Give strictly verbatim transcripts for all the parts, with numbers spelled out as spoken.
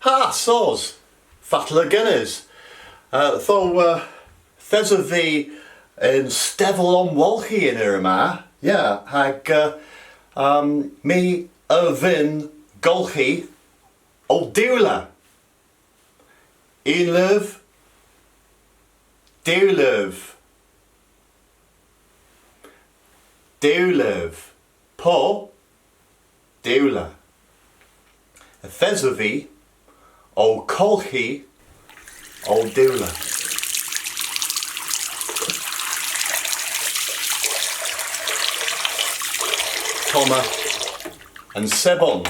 Ah, sos! Fatla genes? Uh, ytho, uh, yth esov vy yn stevel omwolghi y'n eur ma. Yeah, hag, uh, um, my a vynn golghi ow diwla. Unn leuv, diw leuv, diw leuv, po, diwla. Yth esov vy ow kolghi ow diwla. Ottomma an sebon.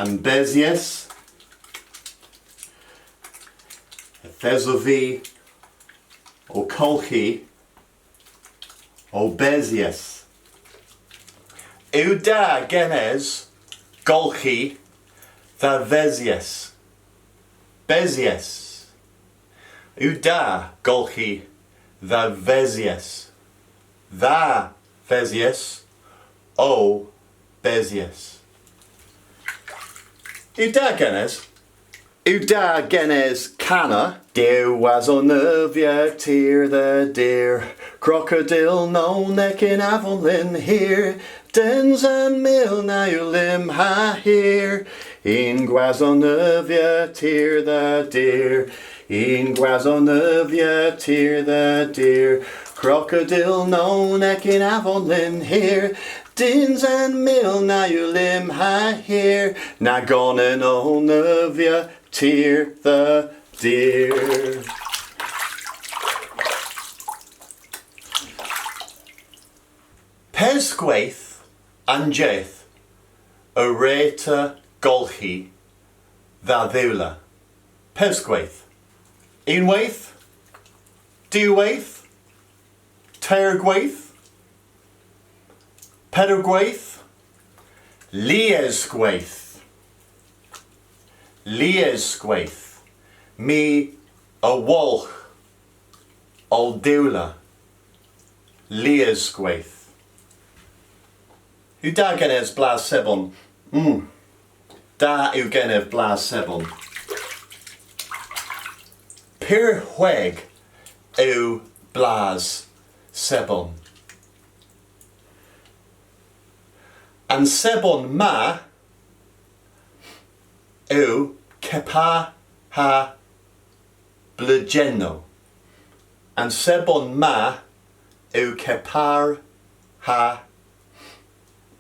An besyes. Yth esov vy ow kolghi ow besyes. Yw da genes golghi dha vesyes? Besyes. Yw da golghi dha vesyes? Dha vesyes, ow besyes. Yw da genes? Yw da genes kana? Diw waso neuvya tir dha dir, krokodil nonek yn avon lynn hir, dens a mil na yw lymm ha hir. Unn gwaso neuvya tir dha dir, unn gwaso neuvya tir dha dir, krokodil nonek yn avon lynn hir, dens a mil na yw lymm ha hir, nag onan ow neuvya tir dha dir. Pes gweyth an jydh a wre'ta golghi dha dhiwla? Pes gweyth? Unnweyth? Diwweyth? Teyrgweyth? Pedergweyth? Liesgweyth. Liesgweyth. My a wolgh ow diwla. Liesgweyth. Yw da genes blas sebon? Mm. Da yw genev blas sebon. Pur hweg yw blas sebon. An sebon ma yw kepar ha bleujennow. An sebon ma yw kepar ha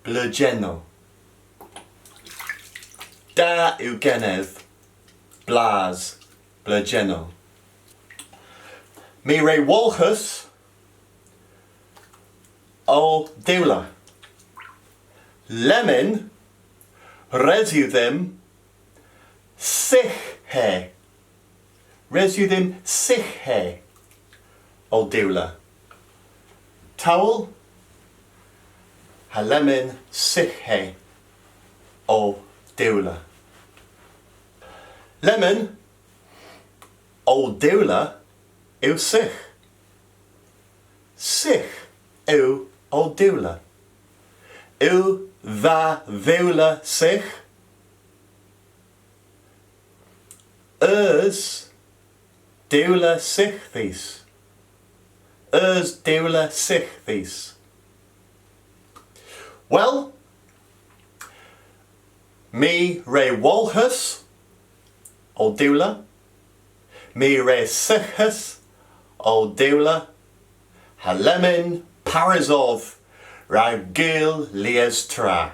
bleujennow. Da yw genev blas bleujennow. My re wolghas ow diwla. Lemmyn, res yw dhymm syghe. Res yw dhymm syghe ow diwla. Towel, ha lemmyn syghe ow diwla. Lemmyn, ow diwla yw sygh. Sygh yw ow diwla. Yw dha dhiwla sygh? Eus diwla sygh dhis? Eus diwla sygh dhis? Wel, my re wolghas ow diwla. My re syghas ow diwla. Ha lemmyn parys ov rag gul lies tra.